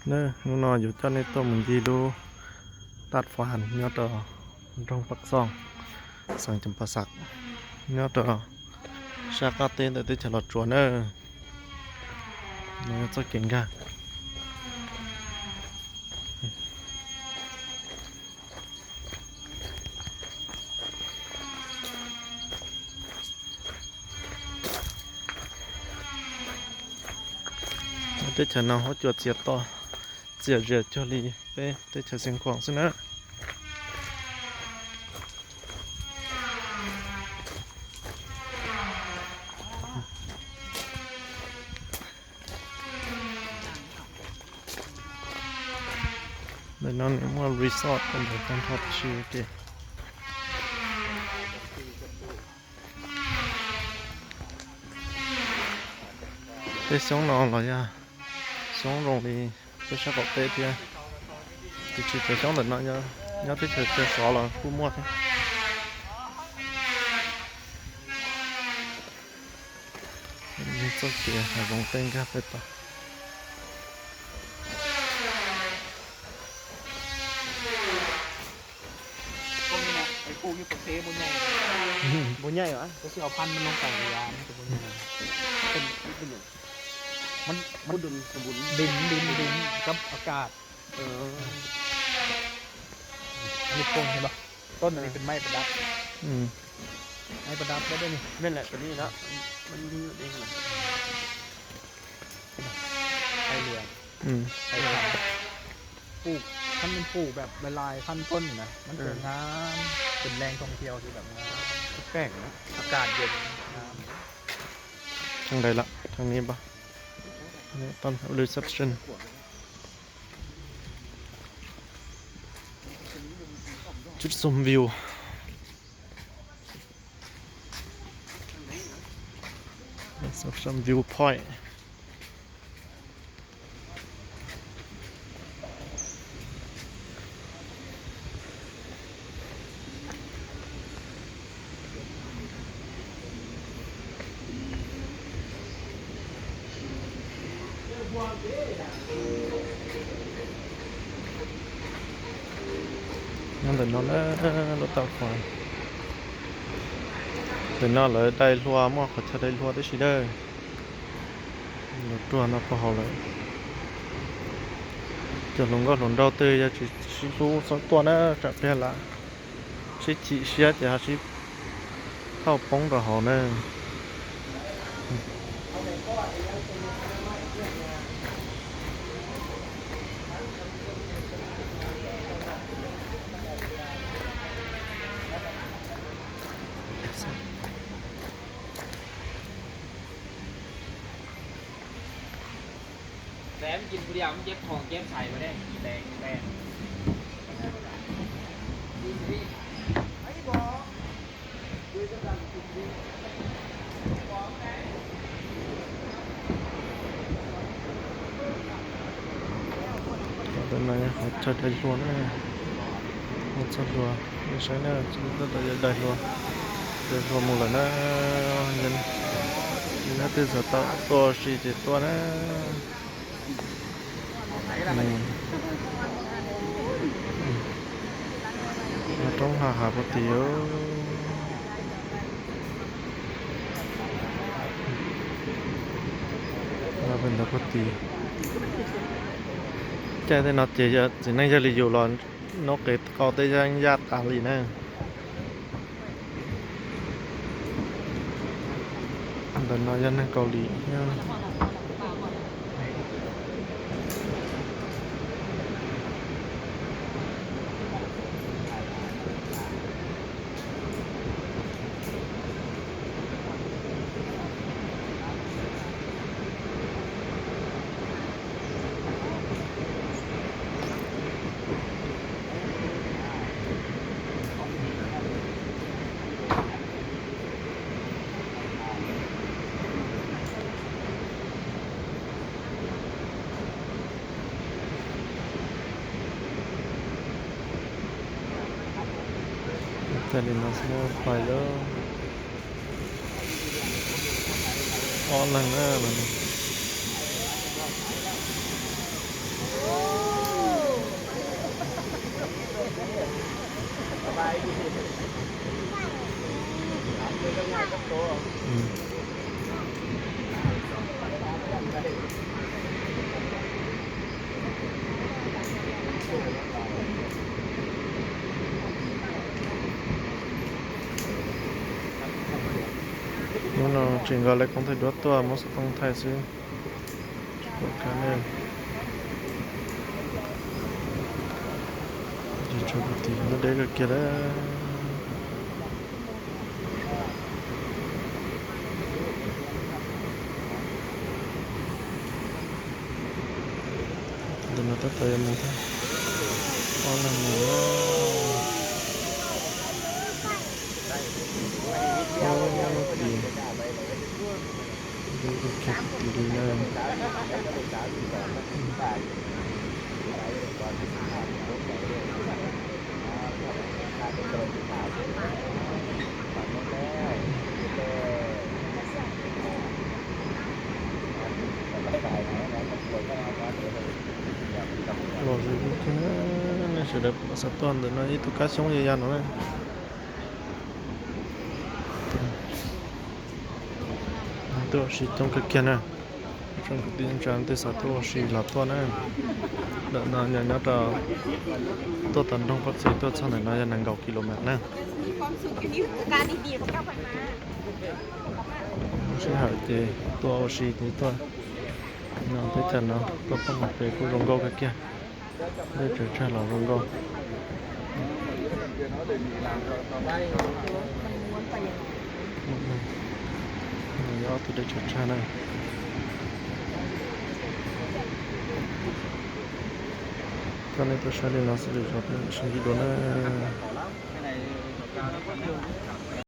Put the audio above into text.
Nơ, ngu no yu cho nên tôi muốn đi đu tạt phản nho tờ trong Bắc Song, sang chấm pa sặc nho tờ sa ka tên tại tết chả lọt chuột nơ. Nơ, cho kiến gà. Tết chả nào hỗ chuột chia to, chia chia cho đi. Tết, tết chả sinh khoảng xưa nơ. Đây nó nếu mà resort còn phải tan thoát chi kì. Tết sống nó là ya. Sống rồng đi, tết sắc cọ tết kia. Thì chỉ tết sống đợt nó nhớ, nhớ tết trời trời xó là khu mua thế. Ni ເຈົ້າເສຍຫາວອງແຕ່ງກັບໄປປະ. ພວກນີ້ນະ ໄປປູກຢູ່ປາກເຊບໍ່ໃຫຍ່ ບໍ່ໃຫຍ່ຫວາ? ກໍຊິເອົາພັນມັນລົງໄປກະຢາ ມັນກໍບໍ່ໃຫຍ່. ເປັນ ເປັນຫຍັງ? ມັນ ມັນອຸດົມສົມບູນ ດິນ ດິນ ດິນກັບອາກາດ. ເອີ ອັນນີ້ຕົ້ນເຫັນບໍ່? ຕົ້ນອັນນີ້ເປັນໄມ້ປະດັບ. ອືມ ໄມ້ປະດັບໄດ້ເດ້ນີ້. ແມ່ນແຫຼະ ຕົວນີ້ເນາະ ມັນມີຢູ່ເດ້ ໄຟເຫຼືອງ. ອືມ ໄຟເຫຼືອງ ປູກ ຄັນມັນປູກແບບຫຼາຍໆພັນຕົ້ນນີ້ນະ ມັນຈະ ເອີ ງາມ ເປັນແຫຼ່ງທ່ອງທ່ຽວທີ່ແບບງາມ ແປກເນາະ ອາກາດເຢັນ ງາມ. ທາງໃດລະ? ທາງນີ້ບໍ່? ນີ້ຕ້ອນ reception. ຈຸດຊົມວິວ reception viewpoint. ຍັງເດີນນອນເດີ ລົດຕາຂວາງ ເດີນນອນເລີຍ ໄດ້ລົວໝໍ ເຂົາຈະໄດ້ລົວໄດ້ຊີເດີ ລົດຕົວເນາະ ພວກເຮົາເລີຍ ຈະລົງກໍລົງເດີ ເຕີຍາຊິ ຊິຮູ້ສັກຕົວນະ ຈະເປັນລະ ຊິຈີເຊຍ ຈະຊິເຂົ້າປົງຕໍ່ເຮົາເນີ. ແຕ່ມັນກິນຜູ້ດຽວ ມັນເຈັບທ້ອງເຈັບໄສ້ບໍ່ໄດ້ ແປງ ແປງ. ຕອນນີ້ເຂົາຈະໄດ້ລົວນະ ເຂົາຈະລົວນ ບໍ່ໃຊ່ນະ ຈະໄດ້ລົວນ ໄດ້ລົວນໝູ່ລະນະ ເງິນ ເງິນເປັນສະຕາ ຕົວສີ່ເຈັດຕົວນະ. ອືມ ເຮົາຕ້ອງຫາ ຫາປົກກະຕິ ເອີ ມາເປັນປົກກະຕິ ແຕ່ເນາະ ເຈ ຊິນັ່ງຢາລີຢູ່ລອນ ນົກເກເກົາແຕ່ຍັງຍາດຕາລີນະ. ດອນນາຍານໃນເກົາຫຼີຍັງ. ຕາລີມາສະໂມໄປເລີຍ ອອນແລ້ວເດີມັນ. ອືມ Bueno, chinga le conté dos toa, vamos a contar así. Por canal. Yo choco ti, no de que quiera. De no te estoy mucho. Hola, mamá. Oh, bien. Toa shi tong ke kia na. Chong ke tin chan te sa toa shi la toa na. Da na nya nya ta toa tan dong pat se toa chan na ya nang gao kilometer na. ມີຄວາມສຸກຢູ່ນີ້ ໂອກາດດີໆ ເຈົ້າຄ່ອຍມາ. ຊິຫາເຈຕົວໂອຊີຕິຕົວ ນ້ອງເຕຈັນເນາະ ກໍຕ້ອງເປັນຜູ້ລົງໂກກະເກຍ ໄດ້ເຈີຊາດລາວລົງໂກ ອືມ ອືມ ຍອດທີ່ໄດ້ເຈີຊາດນະ ຕອນນີ້ຕົວຊາດນີ້ເນາະ ຊິໄດ້ຈອດເປັນຊິງກິໂດນະ.